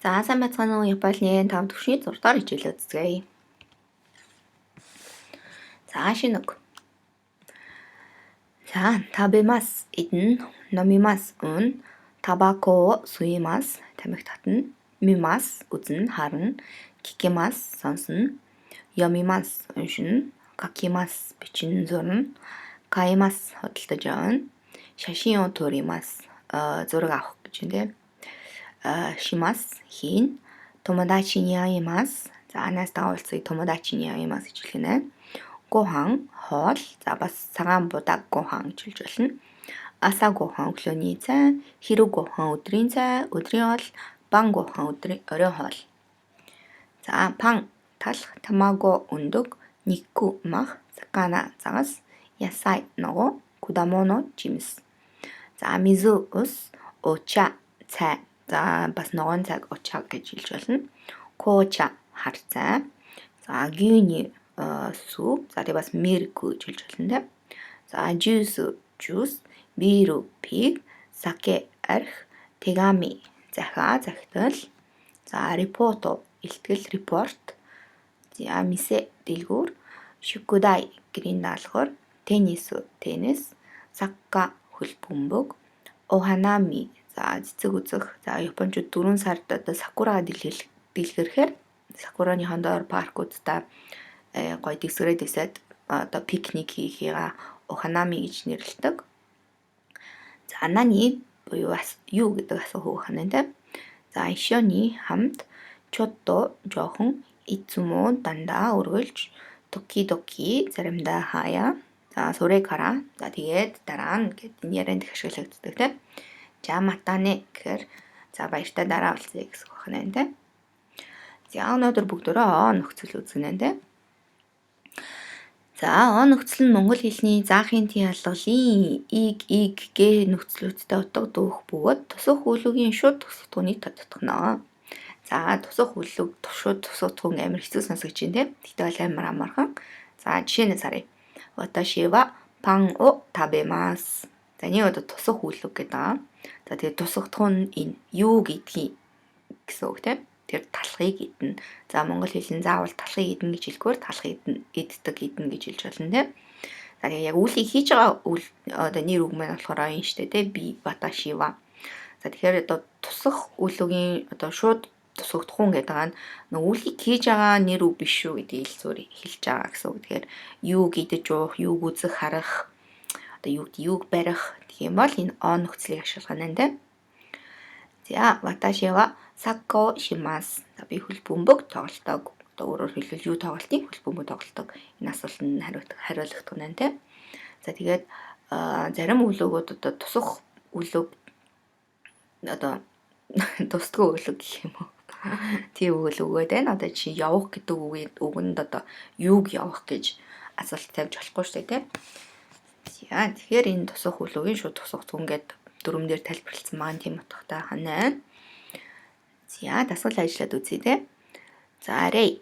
За сайн байцгаана уу? Японы 5 түвшний 6 дахь хичээлээ үзцгээе. За шинэ үг. За 食べます идэнэ, 飲みます ууна, タバコを吸います тамхи татна, 見ます үзнэ, харна, 聞きます сонсно, 読みます уншина, 書きます бичнэ, зурна, 買います худалдаж авна, 写真を撮ります зураг авах гэж юм те. します хийнэ, 友達に会います. За найзтайгаа уулзъя, 友達に会います гэж хэлнэ. ご飯 хоол. За бас цагаан будаг ご飯 гэж хэлж болно. 朝ごはん өглөөний цай, 昼ご飯 өдрийн цай, өдрийн хоол, 晩ご飯 өдрийн оройн хоол. За パン талх, 卵 өндөг, 肉 мах, 魚 загас, 野菜 ногоо, 果物 жимс. За 水 ус, お茶 цай. За бас ногоон цайг お茶 гэж хэлж болно. 紅茶 хар цай. За 牛乳 сүү. За тэгээ бас ミルク гэж хэлж болно те. За ジュース жуус, ビール пив, 酒 арх, 手紙 захиа, захидал. За レポート илтгэл report. За 店 дэлгүүр, 宿題 гэрийн даалгавар, テニス теннис, サッカー хөл бөмбөг, お花見 за цэцэг үзэх. За японочууд 4 сард одоо сакура дэлгэрхээр сакураныхон доор паркуудтай гоё дэвсгэрээ дэвсээд одоо пикник хийхийг お花見 гэж нэрлэдэг. За 何 буюу юу гэдэг асуух ханаа те. За 一緒に хамт, ちょっと жоохон, いつも дандаа үргэлж, 時々 заримдаа хаяа. За それから за тэгээд дараа нь гэд энэ ярианд их ашиглагддаг те. じゃあまたね гэхээр за баяртай дараа уулзъя гэсэн үг байна те. За өнөөдөр бүгдөө お нөхцөл үзнэ те. За お нөхцөл нь монгол хэлний заахын тий ялгалын ийг иг гэ нөхцлүүдтэй утга дүүх бөгөөд тусах үйл үгийн шууд тусагдахууныг тодотгоно. За тусах үйл үг шууд тусагдахуун амар хэцүү сонсогдож байна те. Гэхдээ бол амар амархан. За жишээнээс харъя. 私はパンを食べます. За нэг одоо тусах үйл үг гэдэг байгаа. За тэгээд тусагдахуун энэ юу гэдгийг гэсэн үг те. Тэр талхыг идэнэ. За монгол хэлэн заавал талхыг идэнэ гэж хэлэхгүйгээр талхыг идэнэ, иддэг, идэнэ гэж хэлж болно те. За тэгээ яг үйлийг хийж байгаа үйл одоо нэр үг маань болохоор энэ штэ те. Би 私は. За тэгэхээр одоо тусах үйл үгийн одоо шууд тусагдахуун гэдэг нь нэг үйлийг хийж байгаа нэр үг биш шүү гэдгийг л зүгээр хэлж байгаа гэсэн үг. Тэгэхээр юу идэж уух, юуг үзэх, харах, одоо юу юуг барих гэх юм бол энэ お нөхцөлийг ашиглах нь те. За 私はサッカーをします. За би хөл бөмбөг тоглодог. Одоо өөрөөр хэлбэл юу тоглолтыг хөл бөмбөг тоглодог. Энэ асуултанд хариулах нь те. За тэгээд зарим үйл үгүүд одоо тусах үйл үг одоо тусдаггүй үйл үг гэх юм уу. Тийм үйл өгөөд байна. Одоо чи явах гэдэг үгийг үгэнд одоо юуг явах гэж асуулт тавьж болохгүй шүү дээ, тийм. За тэгэхээр энэ тусах үйл үгийн шууд тусагдахуун гээд дүрэм дээр тайлбарласан маань тийм утгатай ханаа. За дасгал ажиллаад үзье те. За 例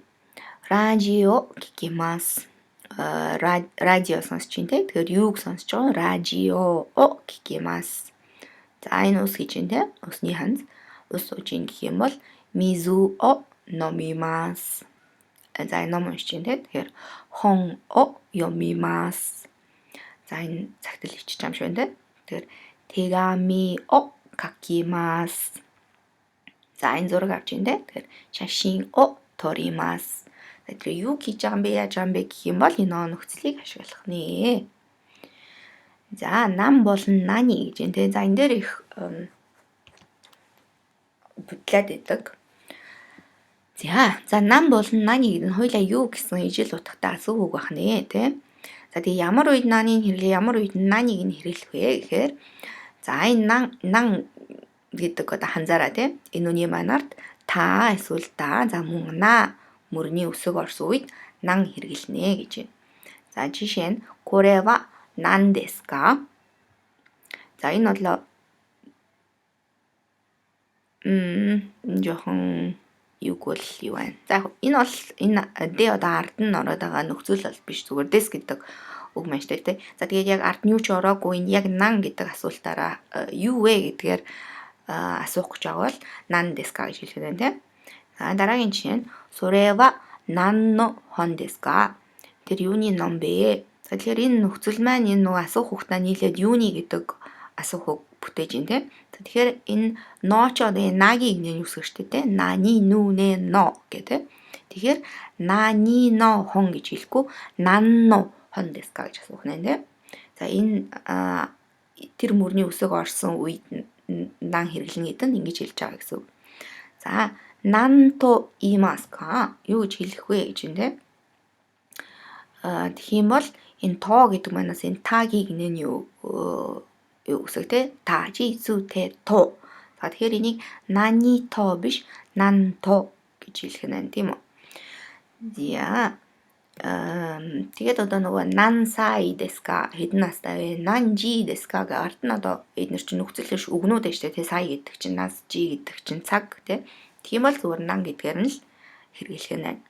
ラジオ聞きます. Радио сонсч байна те. Тэгэхээр юуг сонсож байгаа? ラジオを聞きます. За энэ ус гэж байна те. Усны ханз ус ууж ийн гэх юм бол 水を飲みます. За энэ ном уншиж байна те. Тэгэхээр 本を読みます. За энэ захидал бичиж байгаа юм шиг байна те. Тэгэхээр 手紙を書きます. За энэ зураг авч байна те. Тэгэхээр 写真を撮ります. Тэгэхээр юу хийж байгаа юм бэ, яаж байгаа юм бэ гэх юм бол энэ お нөхцөлийг ашиглах нэ. За なん болон 何 гэж байна те. За энэ дээр их будлаад байдаг. За なん болон 何 гэдэг нь хоёлаа юу гэсэн ижил утгатай асуух үг байх нэ те. За тэгээ ямар үед 何-ыг хэрэглээ, ямар үед 何-ыг нь хэрэглэх вэ гэхээр за энэ なん なん гэдэг одоо ханзаараа те. Энэ үний манарт た эсвэл だ за мөн な мөрний үсэг орсон үед なん хэрэглэнэ гэж байна. За жишээ нь これは何ですか? За энэ бол жоохон юг бол юу байна. За энэ бол энэ で одоо ард нь ороод байгаа нөхцөл бол биш зүгээр です гэдэг үг маань штэ тий. За тэгээд яг ард нь юу ч ороогүй энэ яг なん гэдэг асуултаараа юу вэ гэдгээр асуух гэж байгаа бол なんですか гэж хэлэх нь тийм. За дараагийн жишээ нь それは何の本ですか? Тэр юуны ном бэ? За тэгэхээр энэ нөхцөл маань энэ нөгөө асуух үгтэй нийлээд юуны гэдэг асуух үг бүтээж байна тийм. Тэгэхээр энэ の ч одоо энэ な-гийн нэгний үсэг шүү дээ тийм. なにぬねの гэдэг. Тэгэхээр なにの本 гэж хэлэхгүй なんの本ですか гэж асуух нь тийм. За энэ тэр мөрний үсэг орсон үед なん хэрэглэнэ гэдэг нь ингэж хэлж байгаа гэсэн үг. За なんと言いますか юу гэж хэлэх вэ гэж юм те. Тэгэх юм бол энэ と гэдэг манаас энэ た-гийн нэгний юу үсэг те. たちすてと. За тэгэхээр энийг なにと биш なんと гэж хэлэх нь тийм үү. За тэгээд одоо нөгөө 何歳ですか хэдэн настай вэ? 何時ですか гэх ард нь одоо эднэр чинь нөхцөл биш үгнүүд байна шүү дээ. Тэ 歳 гэдэг чинь нас, 時 гэдэг чинь цаг тий. Тийм бол зүгээр 何 гэдгээр нь л хэрэглэх нь байна.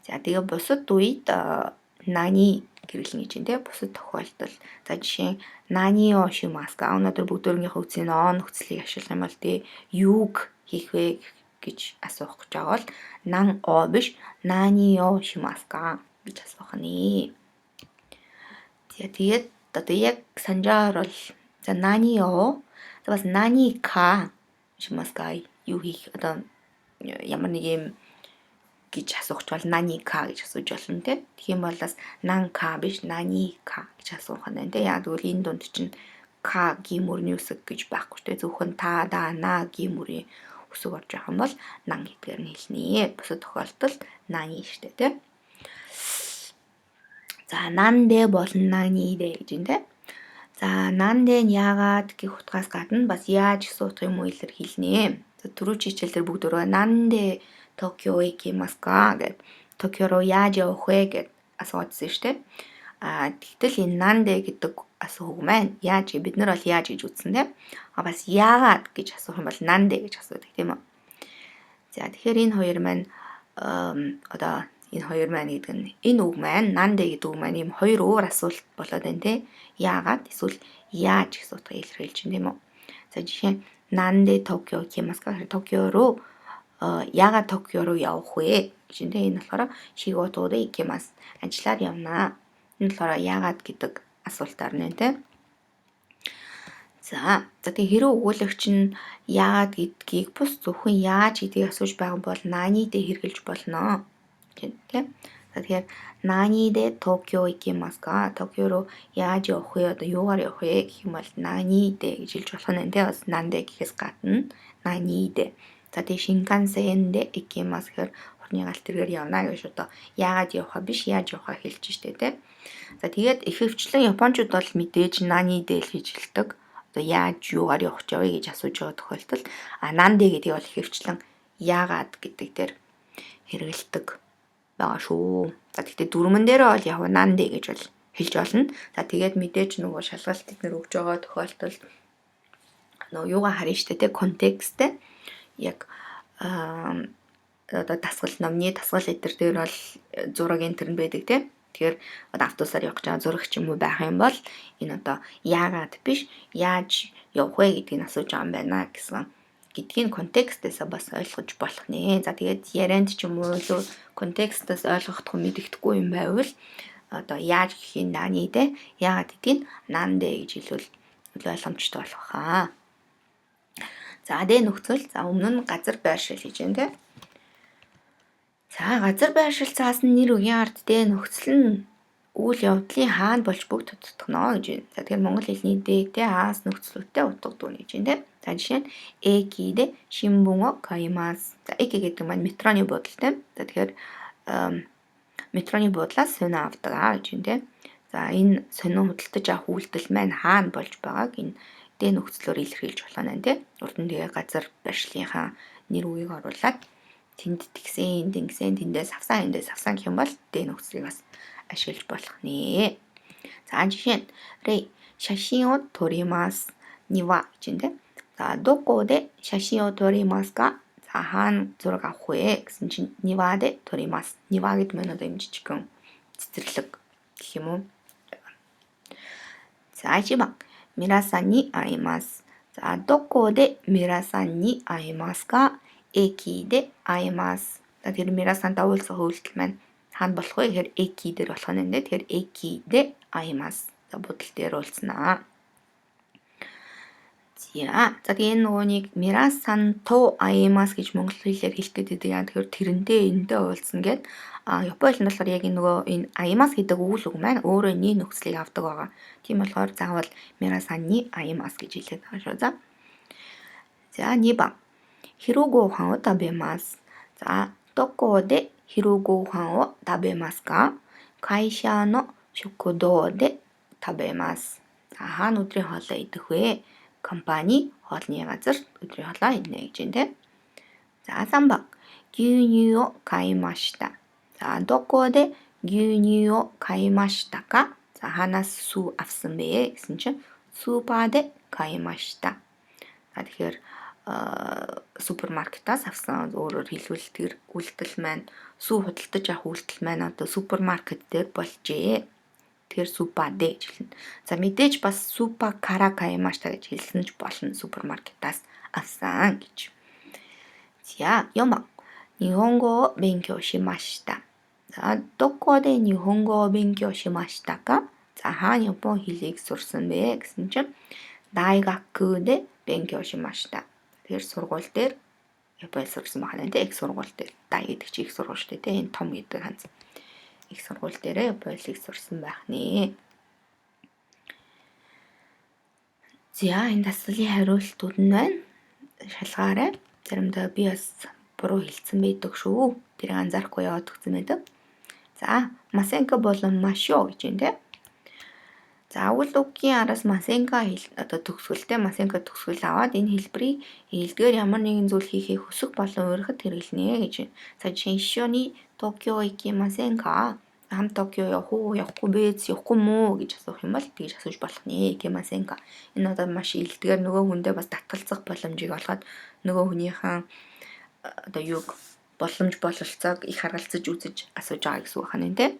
За тэгээ бусад үед なに хэрэглэнэ гэж байна тий. Бусад тохиолдолд за жишээ 何をしますか өнөөдөр бүгдээрнийхээ үгсийн を нөхцөлийг ашиглах юм бол тий юуг хийх вэ гэж асуух гэж байгаа бол なんを биш 何をしますか гэж асуух нэ. За тэгээд одоо яг санжаар бол за 何を за бас 何かしますか юу хийх одоо ямар нэг юм гэж асуух ч бол 何か гэж асууж болно те. Тэгэх юм бол бас なんか биш 何か гэж асуух нь байна те. Яг тэгвэл энэ дунд чинь か-гийн мөрний үсэг гэж байхгүй те. Зөвхөн ただな-гийн мөрийн үсэг орж байгаа юм бол なん гэдгээр нь хэлнэ. Бусад тохиолдолд なに штэ те. За なんで болон なにで гэж юм те. За なんで нь яагаад гэх утгаас гадна бас яаж гэсэн утгын юм уу илэрхийлнэ. За түрүү хичээл дээр бүгд өөрөө なんで東京行きますか гэд Токио руу яаж явах вэ гэд асууадсан шүү дээ. А тэгтэл энэ なんで гэдэг асуух үг маань яаж бид нар бол яаж гэж үзсэн тийм. А бас яагаад гэж асуух юм бол なんで гэж асуудаг тийм үү. За тэгэхээр энэ хоёр маань одоо энэ хоёр маань гэдэг нь энэ үг маань なんで гэдэг үг маань ийм хоёр өөр асуулт болоод байна те. Яагаад эсвэл яаж гэсэн утгаар илэрхийлж байна тийм үү. За жишээ нь なんで東京行きますか Токио руу яагаад Токио руу явах вэ гэж энэ энэ болохоор 仕事で行きます ажиллаар явнаа. Энэ болохоор яагаад гэдэг асуултаар нэ тэ. За за тэгээ хэрэг өгүүлэгч нь яагаад гэдгийг бус зөвхөн яаж гэдгийг асууж байгаа бол なにで хэрэглэж болно гэх тийм. За тэгэхээр なにで東京行きますか Токио руу яаж явах вэ? Одоо юугаар явах вэ гэх юм бол なにで гэж хэлж болох нь тийм. Бас なんで гэхээс гадна なにで. За тэгээ 新幹線で行きます гэхээр хурны галт тэргээр явна гэж одоо яагаад явахаа биш яаж явахаа хэлж штэ тийм. За тэгээд ихэвчлэн японочууд бол мэдээж なにで л хийж хэлдэг. Одоо яаж юугаар явах ч явъя гэж асууж байгаа тохиолдолд а なんで гэдгийг бол ихэвчлэн яагаад гэдэг дээр хэрэгэлдэг байгаа шүү. За тэгтээ дүрмэн дээр бол яг なんで гэж бол хэлж болно. За тэгээд мэдээж нөгөө шалгалт эднэр өгж байгаа тохиолдолд нөгөө юугаа харна штэ те контексттэй яг одоо дасгал номны дасгал эдэр дээр бол зураг энэ төр нь байдаг те. Тэгэхээр одоо автобусаар явах гэж байгаа зураг ч юм уу байх юм бол энэ одоо яагаад биш яаж явах вэ гэдгийг асууж байгаа юм байна гэсэн гэдгийг контекстээс бас ойлгож болох нэ. За тэгээд ярианд ч юм уу илүү контекстээс ойлгохдох мэдэгдэхгүй юм байвал одоо яаж гэхийг なにで яагаад гэдгийг なんで гэж хэлвэл илүү ойлгомжтой болох хаа. За で нөхцөл. За өмнө нь газар байршил гэж байна те. За газар байршил цаасан нэр үгийн ард で нөхцөл нь үйл явдлын хаана болж бүг тодотгоно гэж байна. За тэгэхээр монгол хэлний で-тэй аас нөхцлүүдтэй утга дүн гэж байна те. За жишээ нь 駅で新聞を買います. За 駅 гэдэг маань метроны буудал те. За тэгэхээр метроны буудлаас сонио авдаг аа гэж байна те. За энэ сонио худалдаж авах үйлдэл маань хаана болж байгааг энэ で нөхцлөөр илэрхийлж болох нь тий. Урд нь тэгээ газар байршлынхаа нэр үгийг оруулаад тэнд тэгсэн, энд ингэсэн, тэндээс авсан, эндээс авсан гэх юм бол で нөхцлийг бас ашиглаж болох нэ. За жишээ нь 例写真を撮りますには гэж байна тий. За どこで写真を撮りますか? За хаана зураг авах вэ гэсэн чинь 庭で撮ります. 庭 гэдэг маань одоо юм жижигхэн цэцэрлэг гэх юм уу? За 1番皆さんに会います. За どこでミラさんに会えますか? 駅で会えます. За тэр ミラさんтай уулзах үйлдэл маань хаана болох вэ гэхээр 駅 дээр болох нь дээ. Тэгэхээр 駅で会えます. За буудал дээр уулзнаа. За за тэгээ энэ нөгөө нэг ミラさんと会えます гэж монгол хэлээр хэлэх гээд байдаг. Тэгэхээр тэрнтэй энэтэй уулзна гэд. А Япон хэлэнд болохоор яг энэ нөгөө энэ 会えます гэдэг үйл үг маань өөрөө に нөхцөлийг авдаг байгаа. Тийм болохоор заавал ミラさんに会えます гэж хэлээд байгаа шүү. За. За 2番昼ご飯を食べます。За どこで昼ご飯を食べますか？会社の食堂で食べます。За хаана өдрийн хоолоо идэх вэ? Компани хоолны газар өдрийн хоолоо идэнэ гэж байна те. За 3番牛乳を買いました。За どこで牛乳を買いましたか? За хаанаас сүү авсан бэ гэсэн чинь スーパーで買いました. За тэгэхээр супермаркетаас авсан, өөрөөр хэлбэл тэр үйлдэл маань сүү худалдаж авах үйлдэл маань одоо супермаркет дээр болжээ. Тэгэхээр スーパーで гэж хэлнэ. За мэдээж бас スーパーから買いました гэж хэлсэн ч болно, супермаркетаас авсан гэж. За 4番日本語を勉強しました。За どこで日本語を勉強しましたか? За хаана япон хэлийг сурсан бэ гэсэн чинь 大学で勉強しました. Тэгэхээр сургууль дээр япон хэл сурсан байна тийм, их сургууль дээр. 大 гэдэг чинь их сургууль шүү дээ тийм, энэ том гэдэг ханз. Их сургууль дээрээ япон хэлийг сурсан байх нэ. За энэ дасгалын хариултууд нь байна. Шалгаарай. Заримдаа би бас буруу хэлсэн байдаг шүү. Тэрийг анзаарахгүй яваад өгсөн байдаг. За ませんか болон ましょう гэж байна тийм. За үйл үгийн араас ませんか одоо төгсгөлтэй ませんか төгсгөл аваад энэ хэлбэрийг илдгээр ямар нэгэн зүйл хийхийг хүсэх болон уриахад хэрэглэнэ гэж байна. За жишээ нь 一緒に東京行きませんか? Хамт Токио явах уу, явахгүй бэ, явахгүй мүү гэж асуух юм бол тэгж асууж болох нэ. 行きませんか. Энэ одоо маш илдгээр нөгөө хүндээ бас татгалзах боломжийг олгоод нөгөө хүнийхэн одоо юуг боломж бололцоог их харгалзаж үзэж асууж байгаа гэсэн үг байна тийм.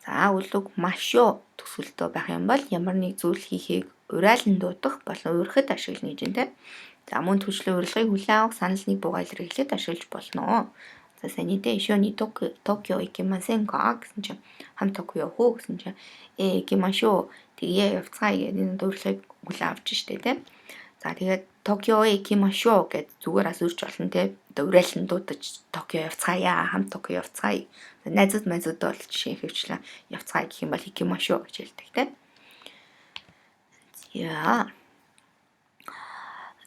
За үйл үг ましょう төгсгөлдөө байх юм бол ямар нэг зүйл хийхийг урайлан дуудах болон уриахад ашиглана гэж байна тийм. За мөн түлхүүр урилгыг хүлээн авах санал нэг буугаа илэрхийлэхэд ашиглаж болно. За сайн дээ 一緒に東京行きませんか гэсэн чинь хамт Токио явах уу гэсэн чинь 行きましょう тэгээ явцгаая гэдэг энэ урилгыг хүлээн авч штэ тийм. За тэгээд 東京行きましょう гэд зүгээр асууж болно тийм. Одоо урайлан дуудаж Токио явцгаая, хамт Токио явцгаая. Найзууд майзууд бол жишээ ихэвчлэн явцгаая гэх юм бол 行きましょう гэж хэлдэг тийм. За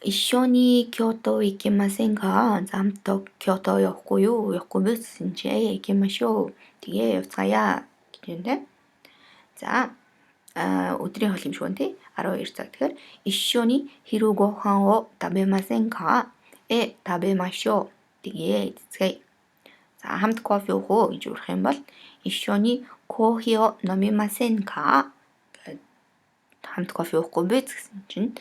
一緒に京都行きませんか? За хамт Кёото явахгүй юу? Явахгүй бэ гэсэн чи 行きましょう. Тэгээ явцгаая гэж байна тийм. За өдрийн хоол юм шиг байна тий. 12 цаг. Тэгэхээр 一緒に昼ご飯を食べませんか? 食べましょう. Тэгээ эцгээе. За хамт кофе уух уу гэж урих юм бол 一緒にコーヒーを飲みませんか? Хамт кофе уухгүй бэ гэсэн чинь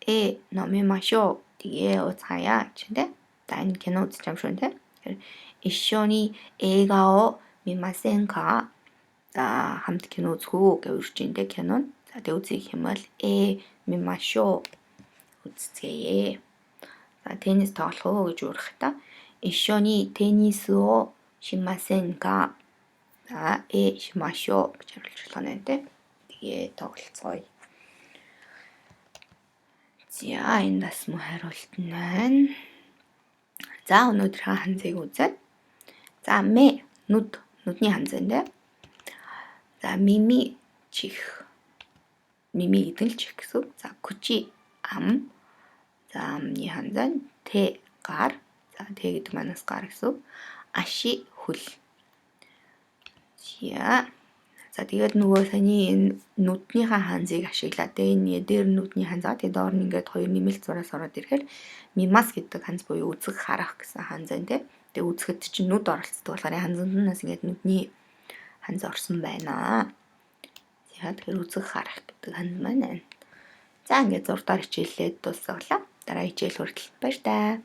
飲みましょう. Тэгээ ууцгаая гэж тий. За энэ кино үзэж юм шүү тий. Тэгэхээр 一緒に映画を見ませんか? За хамт кино үзэх үү гэж урьж ин тэ кино. За тэг үзье гэх юм бол 見ましょう үзцгээе. За теннис тоглох уу гэж уриахдаа 一緒にテニスをしませんか? За しましょう гэж хариулж болох нь тэ. Тэгээ тоглолцгоё. За энэ бас мөн хариулт нь байна. За өнөөдрийнхөө ханзыг үзээд. За 目 нүд, нүдний ханз байна тэ. За 耳 чих. 耳 гэдэг нь л чих гэсэн үг. За 口 ам. За амны ханз байна. 手 гар. За 手 гэдэг манаас гар гэсэн үг. 足 хөл. За За тэгээд нөгөө саяны энэ нүднийхээ ханзыг ашиглаад тэгээ энэ дээр нүдний ханз аа тэгээд доор нь ингээд хоёр нэмэлт зураас ороод ирэхээр 見ます гэдэг ханз буюу үзэх харах гэсэн ханз байна тий. Тэгээд үзэхэд чинь нүд оролцдог болохоор ханзанд ингээд нүдний ханз орсон байна. За тэгэхээр үзэх харах гэдэг ханз маань байна. За ингээд зурдаар хичээллээд дуусгалаа. Дараа хичээл хүртэл баяр таа.